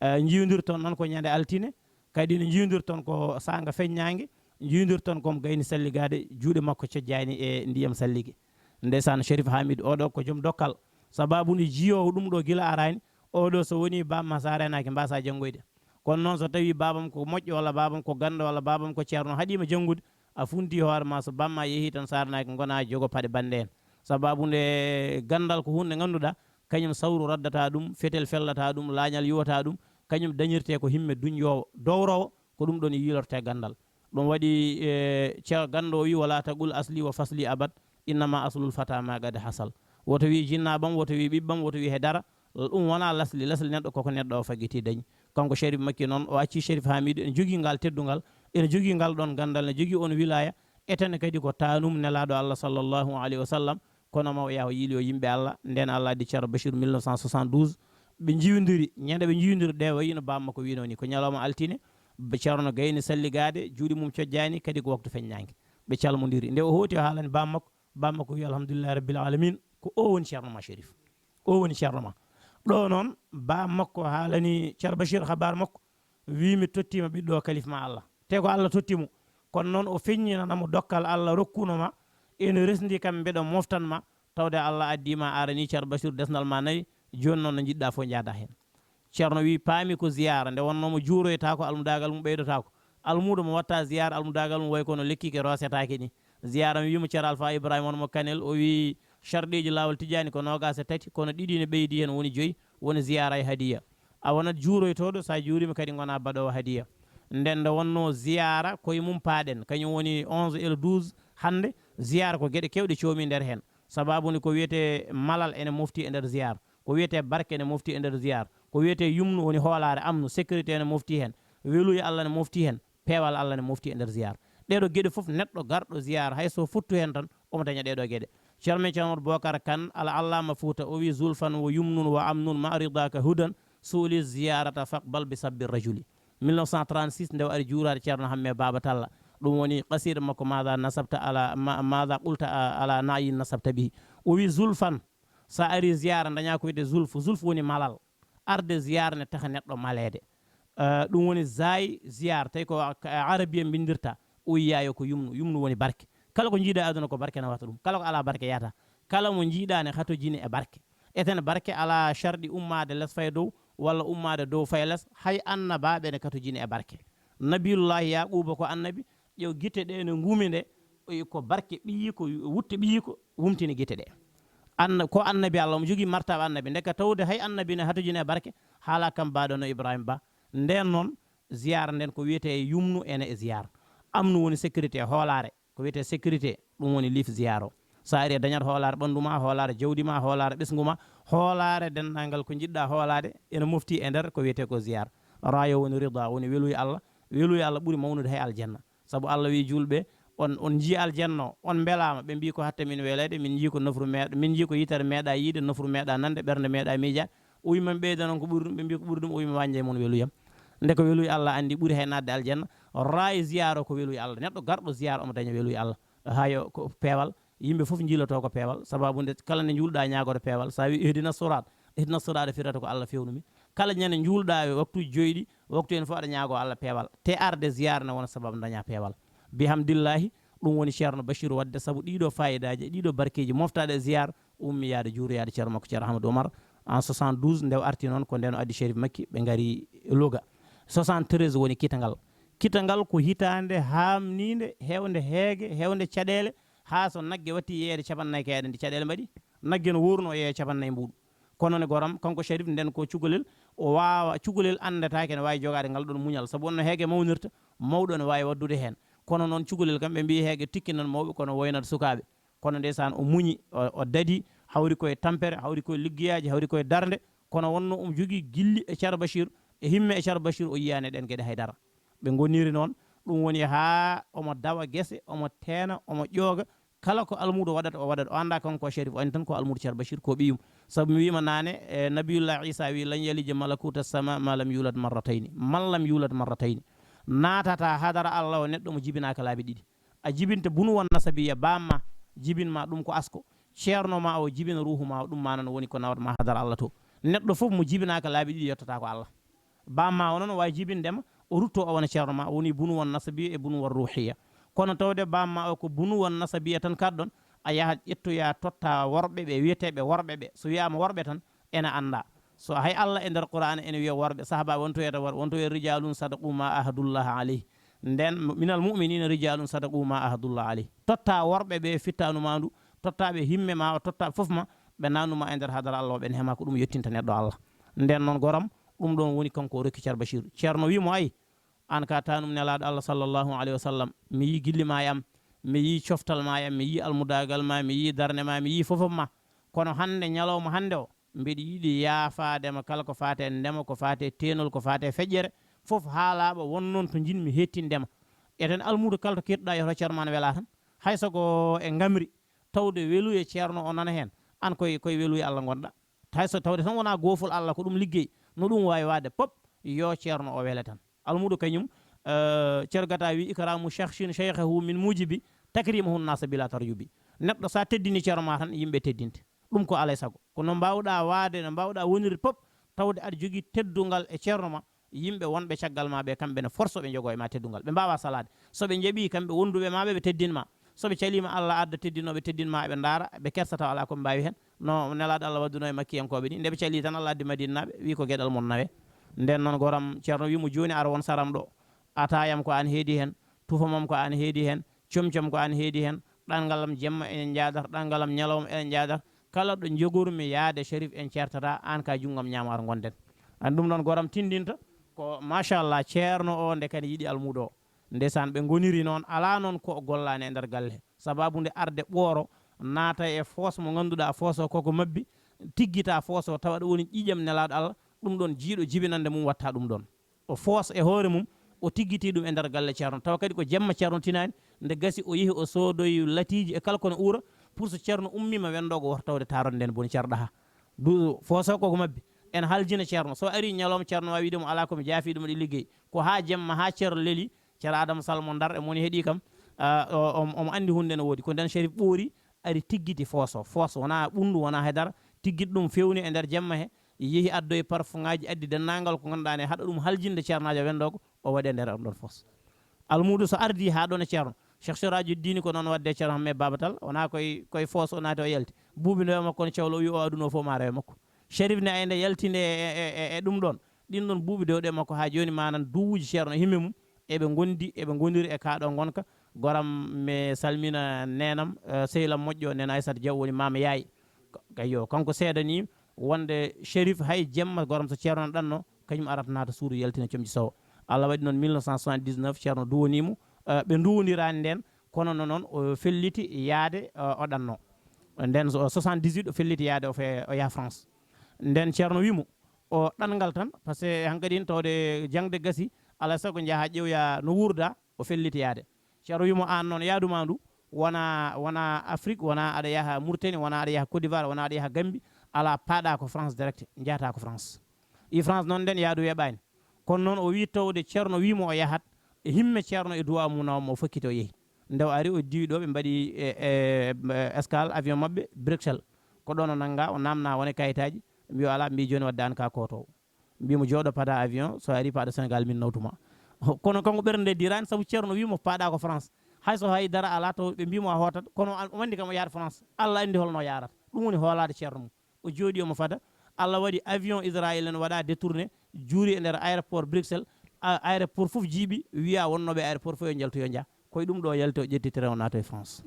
E, njiwdirton noon ko ñande altine, kadi no njiwdirton ko saanga feññaange, njiwdirton ko mo gayni salligaade, juuɗe makko cojjaani e ndiyam sallige." Ndeysaan, Sharif Hamid oɗo ko joom dokkal. Sababu nde jiyoowo ɗum ɗo gila araani, Oɗo so woni bamma sa renaaki, mbasa janngoyde. Kono noon so tawi babam ko moƴƴo walla babam ko ganndo walla babam ko ceerno, haɗima janngude, a funti hoore ma, so bamma yeehi tan sa renaaki, ngona jogo paɗe bannde en. Sababu nde ganndal ko hunde ngannduɗa, kañum sawru raddata ɗum, fetel fellata ɗum, laañal yuwata ɗum, kañum dañirte ko himme duñjowo, dowrowo, ko ɗum ɗon yiilorte ganndal. Ɗum waɗi, e, ce-, ganndo o wi, "Wala taqul asli wa fasli abad, innama aslul fata ma qad hasal." Woto wi jinnaɓam, woto wi ɓiɓɓam, woto wi he dara, ɗum wona lasli. Lasli neɗɗo koko neɗɗo o faggiti dañi. Kanko Sharif Makki noon, o acci Sharif Hamidu ene jogii ngal teddungal, ene jogii ngal ɗon ganndal, ne jogii on wilaya, etene kadi ko tanum nelaɗo Allah sallallahu alayhi wa sallam, kono ma o yaha o yiili o yimɓe Allah. Nden Allah addi Ceerno Bachir mille neuf cent soixante-douze, ɓe njiwdiri, ñande ɓe njiwdiri ɗe, wayino bamma ko wino ni, ko ñalawma altine, ba Ceerno gayni salligaade, juuɗe mum cojjaani, kadi ko waktu feññaange. Ɓe calmodiri. Nde o hooti o haalani bammakko, bammakko wi, "Alhamdulillahi rabbil alamin, ko o woni Ceerno ma Sharif. O woni Ceerno ma." Ɗo noon, bammakko haalani Ceerno Bachir habar makko, wi, "Mi tottima ɓiɗɗo o kalif ma Allah." Te ko Allah totti mo. Kono noon o feññinana mo dokkal Allah rokkuno ma, ene resndi kam mbeɗa moftan ma, tawde Allah addi ma arani Ceerno Bachir desnal ma nayi, jooni noon no njiɗɗa fof njaada heen. Ceerno wi, "Paami ko ziyaara, nde wonno mo juuroyta ko almudagal mum ɓeydotaako." Almuudo mo watta ziyaara, almudagal mum way kono lekki ke roosetaake ni. Ziyaara mi wimo Ceerno Alfa Ibrahima won mo Kanel, o wi, "Sharɗeeji laawol Tijjaani ko noogaas e tati, kono ɗiɗi ne ɓeydi heen woni joyi, woni ziyaara e hadiya." A wonat juuroytooɗo, so a juurima kadi ngona baɗoowo hadiya. Nden nde wonno ziyaara koye mum paaɗen, kañum woni onze et le douze hannde, ziyaara ko geɗe kewɗe coomi nder heen. Sababu ni ko wiyete malal ene mofti e nder ziyaara, ko wiyete barke ene mofti e nder ziyaara, ko wiyete yumnu woni hoolaare, amnu, sécurité ene mofti heen, weluye Allah ene mofti heen, peewal Allah ene mofti e nder ziyaara. Ɗeɗo geɗe fof neɗɗo garɗo ziyaara, hay so fottu heen tan, omo daña ɗeɗo geɗe. Ceerno men Ceerno Amadou Bocar Kane, al allama Fouta, o wi, "Zulfan wa yumnun wa amnun ma ridaka hudan, suuli ziyarata faqbal bi sabbi rajuli." Mille neuf cent trente-six, nde o ari juuraade Ceerno Hamme Baba Talla. Ɗum woni qasida makko, "Maada nasabta ala, ma-, maada qulta a-, ala na'yin nasabta bihi." O wi, "Zulfan, sa ari ziyaara, daña ko wiyete zulfu." Zulfu woni malal. Arde ziyaara ne taxa neɗɗo maleede. Eh, ɗum woni zaay ziyaara, tawi ko a-, ka-, arabiya mbindirta. O wi, "Yaayo ko yumnu." Yumnu woni barke. Kala ko njiiɗa aduna ko barke nawata ɗum. Kala ko ala barke yahata. Kala mo njiiɗa ne hatojini e barke. Eten barke ala sharɗi ummaade les fay dow, walla ummaade dow fay les. Hay annabaaɓe ne katojini e barke. Nabiyullahi Yaquba ko annabi, ƴeew gite ɗe no ngumi nde, o yi ko barke ɓiyiiko, wutte ɓiyiiko wumtini gite ɗe. Anna-, ko annabi Allah, omo jogii martaba annabi. Ndeka tawde hay annabi ne hatojini e barke, haala kam baɗono Ibrahima Ba. Nden noon, ziyaara nden ko wiyete yumnu ene e ziyaara. Amnu woni sécurité, hoolaare. Ko wiyete sécurité, ɗum woni liif ziyaara o. So a ari a dañat hoolaare ɓanndu ma, hoolaare jawdi ma, hoolaare ɓesngu ma, hoolaare denndaangal ko njiɗɗa hoolaade, ene mofti e nder ko wiyete ko ziyaara. Raayo woni rida, woni weluye Allah. Weluye Allah ɓuri mawnude hay aljanna. Sabu Allah wi juulɓe, "On, on njii aljanna o, on mbelaama?" Ɓe mbii, "Ko hatta min weleede, min njii ko nofru meeɗa, min njii ko yitere meeɗa yiide, nofru meeɗa nande, ɓernde meeɗa miijaade." O wi, "Min ɓeyda noon ko ɓuri ɗum?" Ɓe mbii, "Ko ɓuri ɗum, o wi, mi wañde mon weluyam." Nde ko weluye Allah anndi ɓuri hay naatde aljanna, raayo ziyaara o ko weluye Allah. Neɗɗo garɗo ziyaara omo daña weluye Allah. Hayo ko peewal, yimɓe fof njiiloto ko peewal, sababu nde kala nde njuulɗa ñaagoto peewal. Sa wi, "Ihdina surat," ihdina surat firata ko Allah fewnumi. Kala ñande njuulɗa e waktuji joyi ɗi, waktu en fof aɗa ñaago Allah peewal. Te arde ziyaara ne wona sababu daña peewal. Bihamdillahi, ɗum woni Ceerno Bachir waɗde sabu ɗiɗo fayidaaji, ɗiɗo barkeeji moftaɗe e ziyaara, ummi yaade juuroyaade Ceerno makko Ceerno Ahmadou Oumar. En soixante-douze, nde o arti noon, ko nden o addi Cherif Makki, ɓe ngari Louga. Soixante-treize woni kitangal. Kitangal ko hitaande haamniinde, heewnde heege, heewnde caɗeele, haa so nagge watti yeeyde capannayyi kay aɗa anndi caɗeele mbaɗi. Nagge no wuurno o yeeya capannayyi mbuuɗu. Kono ne goram, kanko Cherif, nden ko cukalel, o waawa, cukalel anndataake ne waawi jogaade ngal ɗon muñal, sabu wonno heege mawnirta, mawɗo ne waawi waɗdude heen. Kono noon cukalel kam, ɓe mbii heege tikkinan mawɓe, kono woynat sukaaɓe. Kono ndeysaan, o muñi, o, o dadi, hawri koye tampere, hawri koye liggeyaaji, hawri koye darnde. Kono wonno omo jogii gilli e Ceerno Bachir, e himme e Ceerno Bachir, o yiyaani ɗeen geɗe hay dara. Ɓe ngoniri noon, ɗum woni haa omo dawa gese, omo teena, omo ƴooga. Kala ko almuudo waɗata, o waɗat. O anndaa kanko ko Cherif, o anndi tan ko almuudo Ceerno Bachir, ko ɓiyum. Sabu mi wiima naane, e Nabiyullah Isa wi, "Lan yalija malakuta sama ma lam yulad marratayni, man lam yulad marratayni." Naatata hadara Allah o neɗɗo mo jibinaaka laabi ɗiɗi. A jibinta bunu won nasabiya, bamma jibinma ɗum ko asko. Ceerno ma o jibina ruuhu ma o, ɗum ma noon woni ko nawat ma hadara Allah to. Neɗɗo fof mo jibinaaka laabi ɗiɗi yottata ko Allah. Bamma o noon waawi jibindema, o rutto o wona ceerno ma, o woni bunu won nasabiya e bunu won ruuhiya. Kono tawde bamma o ko bunu won nasabiya tan kaɗɗon, a yahat ƴettoya totta worɓe ɓe, wiyeteeɓe worɓe ɓe. So wiyaama worɓe tan, ene annda. So hay Allah e nder Qur'an ene wiya worɓe, sahabaaɓe, wonto wiyata worɓe, wonto wiya rijalun sadaqu ma ahadullah alayh. Nden, minal mu'minina rijalun sadaqu ma ahadullah alayh. Totta worɓe ɓe fittaanu ma ndu, totta ɓe himme ma, o totta ɓe fof ma, ɓe nannu ma e nder hadara Allah o, ɓen hema ko ɗum yettinta neɗɗo Allah. Nden noon goram, ɗum ɗon woni kanko o rokki Ceerno Bachir. Ceerno wi mo, ay, an ka tanum Nelaaɗo Allah sallallahu alayhi wa sallam, mi yi gilli ma e am, mi yi coftal ma e am, mi yi almudaagal ma, mi yi darnde ma, mi yi fofof ma. Kono hannde, ñalawma hannde o, mbeɗa yiɗi yaafaade ma kala ko faati e ndema, ko faati e teenol, ko faati e feƴƴere, fof haa laaɓa, won noon to njiɗmi hettinde ma. Eten almuudo kala to keettuɗaa yoto Ceerno ma ne welaa tan. Hay so ko e ngamri, tawde weluye Ceerno o nana heen, aan koye, koye weluye Allah ngonɗaa. Hay so tawde tan wonaa goofol Allah, ko ɗum liggey, no ɗum waawi waade pop, yo Ceerno o wele tan. Almuudo kañum, eh, Ceerno Gata wi, ikramu shakhsin shaykhahu min mujibi takrimahu nasa bila tarjubi. Neɗɗo, so a teddini ceerno ma tan, yimɓe teddinte. Ɗum ko alay sago. Ko no mbaawɗaa waade, no mbaawɗaa wonirde pop, tawde aɗa jogii teddungal e ceerno ma, yimɓe wonɓe caggal ma ɓe, kamɓe ne force ɓe njogoo e ma teddungal. Ɓe mbaawaa salaade. So ɓe njaɓii kamɓe wonduɓe ma ɓe, ɓe teddin ma. So ɓe caliima, Allah adda teddinooɓe teddin ma, ɓe ndaara, ɓe kersa tawa alaa ko ɓe mbaawi heen. No Nelaaɗo Allah waɗduno e Makkiyankooɓe ni, nde ɓe calii tan, Allah addi Madiinanaaɓe, wi ko geɗal mon nawee. Nden noon goram, ceerno wi mo, jooni ara won saram ɗo. Ataayam ko aan heedi heen, tufamam ko aan heedi heen, comcam ko aan heedi heen, ɗanngalam jemma eɗen njaadata, ɗanngalam ñalawma eɗen njaadata. Kala ɗo njogormi yaade, Cherif, en ceertata, aan ka junngo am ñaamo, ar ngonden. An ɗum ɗon goram tindinta ko, machallah, ceerno o nde kadi yiɗi almuudo o. Ndeysaan, ɓe ngoniri noon, alaa noon ko o gollaani e nder galle he. Sababu nde arde ɓooro, naata e foos mo ngannduɗaa, foos o koko mabbi, tiggita foos o, tawa ɗo woni ƴiiƴam Nelaaɗo Allah, ɗum ɗon jiiɗo jibinande mum watta ɗum ɗon. O foos e hoore mum, o tiggiti ɗum e nder galle ceerno. Tawa kadi ko jemma ceerno tinaani, nde gasi o yehi o soodoyi latiiji e kala ko no uura, pour so ceerno ummiima wendoogo woto tawde taarode nden boni ceerno ɗaha. Du foos o koko mabbi. En haljina ceerno. So ari ñalawma ceerno waawi wiide mo alaa ko mi jaafi ɗum e liggey. Ko haa jemma, haa ceerno leli, ceerno Adama Sall mo Ndar e mo woni heɗii kam, ah, o, o, omo anndi huunde no woodi. Ko nden Cherif ɓoori, ari tiggiti foos o. Foos wonaa ɓunndu, wonaa hay dara. Tiggiti ɗum fewni e nder jemma he. Yehi addoyi parfumŋaaji, addi denndaangal ko ngannduɗaa ne haɗa ɗum haljinde ceernaajo wendoogo, o waɗi e nder on ɗon foos. Almuudo so ardii haa ɗoon e ceerno. Cheikh Sirajuddin ko noon waɗde e ceerno Hamme Babatal, wonaa koye, koye foos o naati o yalti. Buubi ndewe makko no cawlo o wi o aduna o fof ma rewe makko. Cherif ne ay nde yaltinde e, e, e, e ɗum ɗoon. Ɗin ɗon buubi dewɗe makko haa jooni, manan duwuuji ceerno e himme mum, eɓe ngondi, eɓe ngondiri e kaa ɗo ngonka. Goram, mi salmina neenam, eh, sehil am moƴƴo, nena Aysata Jaw woni maama yaay. Ka-, ayyo, kanko seedanii wonde Cherif hay jemma goram so ceerno no ɗanno, kañum arata naata suudu yaltina comci sowa. Allah waɗi noon mille neuf cent soixante-dix-neuf ceerno duwonii mo, eh, ɓe nduwondirani nden, kono no noon o felliti yaade, eh, o ɗanno. Nden so soixante-dix-huit o felliti yaade o fe-, o yaha France. Nden ceerno wi mo, o ɗanngal tan, parce que hankadi tawde jaŋde gasi, alaa sago njaha ƴeewoya no wuurda, o felliti yaade. Ceerno wi mo, aan noon yaadu ma ndu, wona, wona Afrique, wona aɗa yaha Mauritanie, wona aɗa yaha Côte d'Ivoire, wona aɗa yaha Gambie, alaa, paaɗa ko France direct, njahata ko France. I France noon nden yaadu weeɓaani. Kono noon o wi tawde ceerno wi mo o yahat, e himme ceerno e duwaaw mum nawam o fokkiti o yehi. Nde o ari o diwi ɗo, ɓe mbaɗi e, e, e escale avion maɓɓe Bruxelles. Ko ɗoon o nannga, o namna wone kayitaaji, mbi o alaa, mbi jooni wadde aan ka kootoowo. Mbi mo jooɗo pada avion, so ari paaɗo Sénégal min nawtuma. Kono kanko ɓernde nde diraani sabu ceerno wi mo paaɗa ko France. Hay so hay dara alaa to ɓe mbi mo a hootat, kono an-, o mandi kam o yahat France. Allah anndi holno o yarata. Ɗum woni hoolaade ceerno mum. O jooɗi omo fada. Allah waɗi avion Israël en waɗa détourné, juuri e nder aéroport Bruxelles. A-, aéroport fof jiiɓi, wiya wonnooɓe aéroport fof yo njaltu yo njah. Koye ɗum ɗo yalti o ƴetti train o naati e France.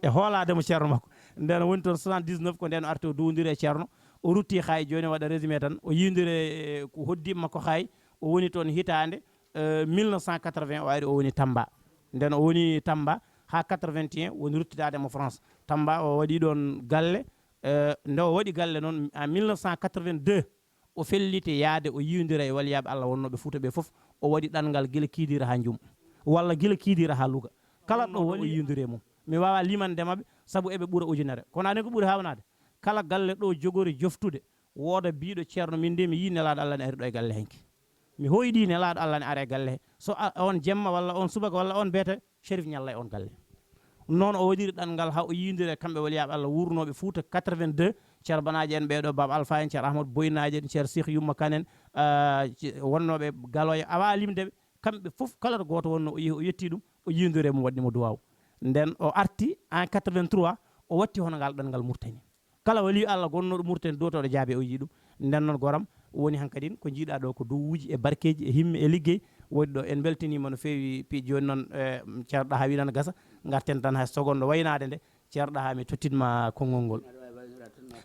E hoolaade mo ceerno makko. Nden woni toon soixante-dix-neuf ko nden o arti o duwondiri e ceerno. O rutti haa e jooni waɗa résumé tan. O yiwndiri e ko hoddiiɓe makko haa o woni toon hitaande, eh, mille neuf cent quatre-vingts o ari o woni Tamba. Nden o woni Tamba haa quatre-vingt-un woni ruttitaade mo France. Tamba o waɗi ɗoon galle, eh, nde o waɗi galle noon en mille neuf cent quatre-vingt-deux o felliti yaade o yiwndira e waliyaaɓe Allah wonnooɓe Fuuta ɓe fof. O waɗi ɗanngal gila Kiidiira haa Njum, walla gila Kiidiira haa Luga. Kala ɗo woni o yiwndiri e mum. Mi waawaa limande maɓɓe sabu eɓe ɓura ujunere. Kono aɗa anndi ko ɓuri haawnaade? Kala galle ɗo jogori joftude, wooda biiɗo ceerno, min de mi yii Nelaaɗo Allah ne ari ɗo e galle hanki. Mi hoyɗii Nelaaɗo Allah ne ara e galle he. So a, on jemma walla on subaka walla on beete, Cherif ñalla e on galle. Noon o waɗiri ɗanngal haa o yiwndiri e kamɓe waliyaaɓe Allah wuurnooɓe Fuuta quatre-vingt-deux, Ceerno Banaaji en ɓee ɗo, Baaba Alfa en, Ceerno Ahmadu Boynaaji en, Ceerno Sih Yumma Kan en, ah, ci-, wonnooɓe Galoya, a waawaa limde ɓe. Kamɓe fof, kala to gooto wonnoo, o yehi, o yetti ɗum, o yiwndiri e mum, waɗni mo duwaaw. Nden o arti en quatre-vingt-trois, o watti hono ngal ɗanngal Murtani. Kala waliyu Allah gonnooɗo Murtani, duwotooɗo jaabe, o yii ɗum. Nden noon, goram, woni hankadin ko njiiɗaa ɗo ko duwuuji e barkeeji e himme e liggey woodi ɗo. En mbeltiniima no feewi, pi jooni noon, eh, ceerno Ɗaha wi nana gasa, ngarten tan hay seconde waynaade nde, ceerno Ɗaha mi tottinma konngol ngol.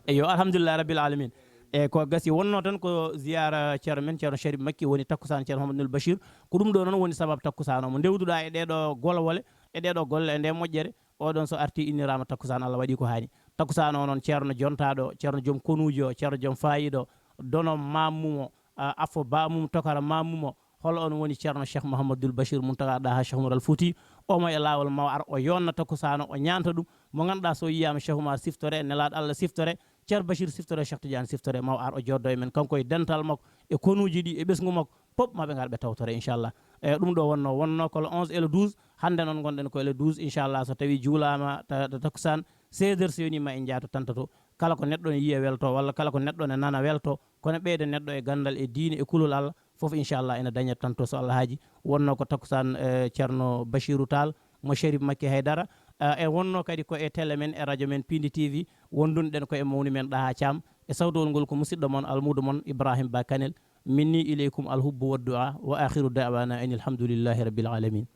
Eyo, alhamdulillahi rabbil alamin. E ko gasi wonno tan ko ziyara ceerno men, ceerno Sharif Makki, woni takkusaan ceerno Mouhamadoul Bachir. Ko ɗum ɗo noon woni sababu takkusaan o. Mo ndewduɗaa e ɗeɗo golwole, e ɗeɗo golle, e nde moƴƴere, oɗon so arti inniraama takkusaan, Allah waɗi ko haani. Takkusaan o noon, ceerno jontaaɗo, ceerno joom konuujo, ceerno joom faayido, dono maamumo, a, afo baamum, tokara maamumo, hol on woni ceerno Cheikh Mouhamadoul Bachir Mountaga Daha Cheikh Oumar Al Fouti? Omo e laawol maw ar o yonna takkusaan o, o ñaanta ɗum. Mo ngannduɗaa so yiyaama Cheikh Oumar siftore, nelaaɗo Allah siftore, ceerno Bachir siftore, Cheikh Tidiane siftore, maw ar o jooddoo e men, kanko e dental makko, e konuuji ɗi, e ɓesngu makko, pop ma ɓe ngar ɓe tawtore, inchallah. E ɗum ɗo wonno, wonno ko le onze et le douze, hannde noon ngonɗen ko le douze, inchallah, so tawi juulaama ta-, ta-, takkusaan, seize heures so yoni ma en njaato tantato. Kala ko neɗɗo ne yiya welto, walla kala ko neɗɗo ne nana welto, kono ɓeyda neɗɗo e ganndal e diine e kulol Allah, fof inchallah ene daña tanto so Allah haaji. Wonno ko takkusaan, eh, ceerno Bachirou Tall, mo Sharif Makki Haydara. Eh, e wonno kadi ko e télé men, e radio men Pindi T V, wondunɗen ko e mawni men Ɗaha Thiam. E sawtowol ngol ko musidɗo mon, almuudo mon, Ibrahim Ba Kanel. Minni ileykum alhubbu waddu'a, wa akhiru da'wana anil hamdulillahi rabbil alamin.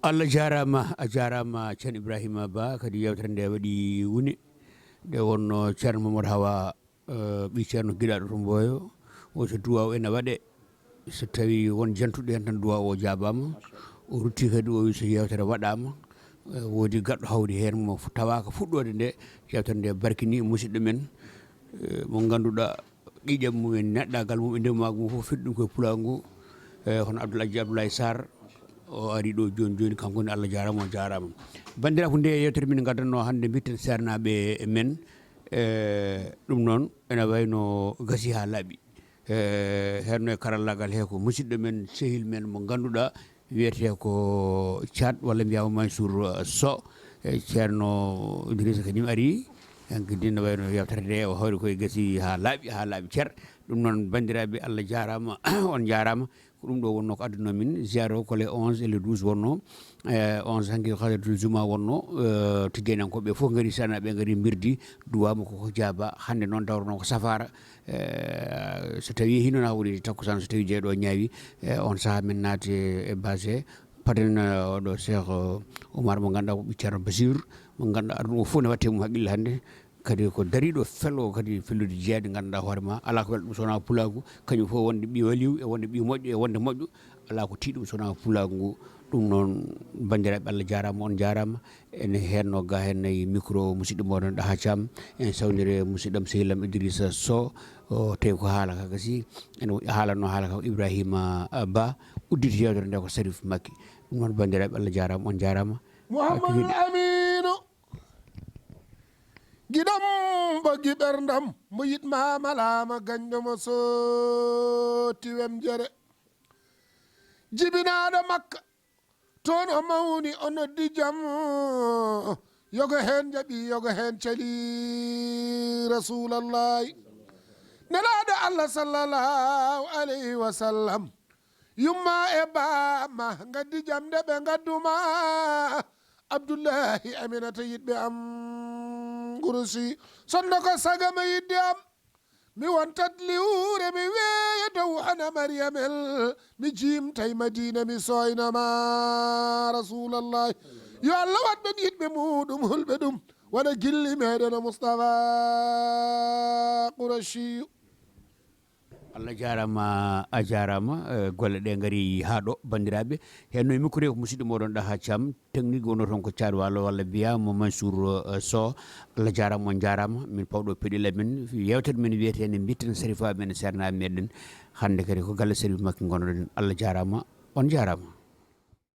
Allah jaaraama, a jaaraama Ceerno Ibrahima Ba, kadi yeewtere nde waɗi wune. Nde wonno Ceerno Mamadou Hawa, eh, ɓii Ceerno giɗaaɗo to Mboyo, o so duwaaw ene waɗe, so tawi won jantuɗo heen tan duwaaw o jaabaama. O rutti kadi o wi so yeewtere waɗaama, eh, woodi gaɗɗo hawri heen mo tawaaka fuɗɗoode nde, yeewtere nde barkini musidɗo men, eh, mo ngannduɗaa ƴiiƴam mum en, neɗɗaagal mum e ndemaagu mum fof firti ɗum koye pulaagu ngu. E, hono Abdoul Aji Abdoulaye Sarr, o ari ɗo jooni jooni, kanko ne, Allah jaaraama, o jaaraama. Banndiraaɓe, ko nde yeewtere min ngaddanno hannde, mbitten seernaaɓe men, e, ɗum noon ene wayno gasi haa laaɓi. E, heen no e karallaagal he ko musidɗo men, sehil men mo ngannduɗaa, wiyetee ko Thiat walla mbiyaama Mansour, eh, Sow, eh, Ceerno Idrissa kañum ari. Hanki din no wayno yewtere nde o hawri koye gasi haa laaɓi, haa laaɓi cer. Ɗum noon, banndiraaɓe, Allah jaaraama, on njaaraama. Ko ɗum ɗo wonno ko adduno min. Ziyaara o ko le onze et le douze wonno. Eh, onze hanki ko hadratul juma wonno. Eh, tijjaniyankooɓe fof ngari, seernaaɓe ngari mbirdi, duwaama koko jaaba. Hannde noon dawro noon ko safaara. Eh, so tawi hino na woni takkusaan, so tawi jeeɗo ñaawi, eh, on saha min naati e base he. Paden, eh, oɗo Cheikh, eh, Oumar mo ngannduɗaa ko ɓii Ceerno Basir, mo ngannduɗaa aduna o fof ne watte mum haqqille hannde. Kadi ko dariɗo felo kadi fellude jeeyaɗe ngannduɗaa hoore ma, alaa ko wela ɗum so wonaa pulaagu, kañum fof wonde ɓii waliw, e wonde ɓii moƴƴo, e wonde moƴƴo, alaa ko tiiɗum so wonaa pulaagu ngu. Ɗum noon, banndiraaɓe, Allah jaaraama, on njaaraama. Ene heenno ga heen nayi micro musidɗo moɗon Ɗaha Thiam, en sawnire musidɗam sehillam Idrissa Sow, o tawi ko haala ka gasi, ene haalanno haala ka ko Ibrahima, ah, Ba, udditi yewtere nde ko Sarif Makki. Ɗum noon, banndiraaɓe, Allah jaaraama, on njaaraama. Mouhamadou Aminu, giɗam boggi ɓerdam, mo yiɗma malaama gañɗo mo sotti wemjere. Jibinaaɗo Makka, toon o mawni, o noddi jam, yogo heen jaɓi, yogo heen celi Rasulallahi. Nelaaɗo Allah sallallahu alayhi wa sallam, yumma e baama ngaddi jam nde ɓe ngadduma. Abdullahi, Aminata yiɗɓe am, Ngurusi, sonno ko sagama yiɗde am. Mi wontat liwre, mi weeya dow hana Mariyamel, mi jiimtay Madina, mi sooynama Rasulallah. Yo Allah waɗ ɓen yiɗɓe muuɗum, hulɓe ɗum, wona gilli meɗen o Mustafa Qurashi. Allah jaaraama, a jaaraama. Eh, golle ɗe ngari haa ɗo, banndiraaɓe. Heen no e micro ko musidɗo mooɗon Ɗaha Thiam. Technique wonno toon ko Thiat Walo walla mbiyaa mo Mansour, eh, Sow. Allah jaaraama, on njaaraama. Min pawɗo peɗel amen. Yeewtere men wiyeteende Mbitten Sarifaaɓe men e seernaaɓe meɗen. Hannde kadi ko galle Sarif Makki ngonnoɗen. Allah jaaraama, on njaaraama.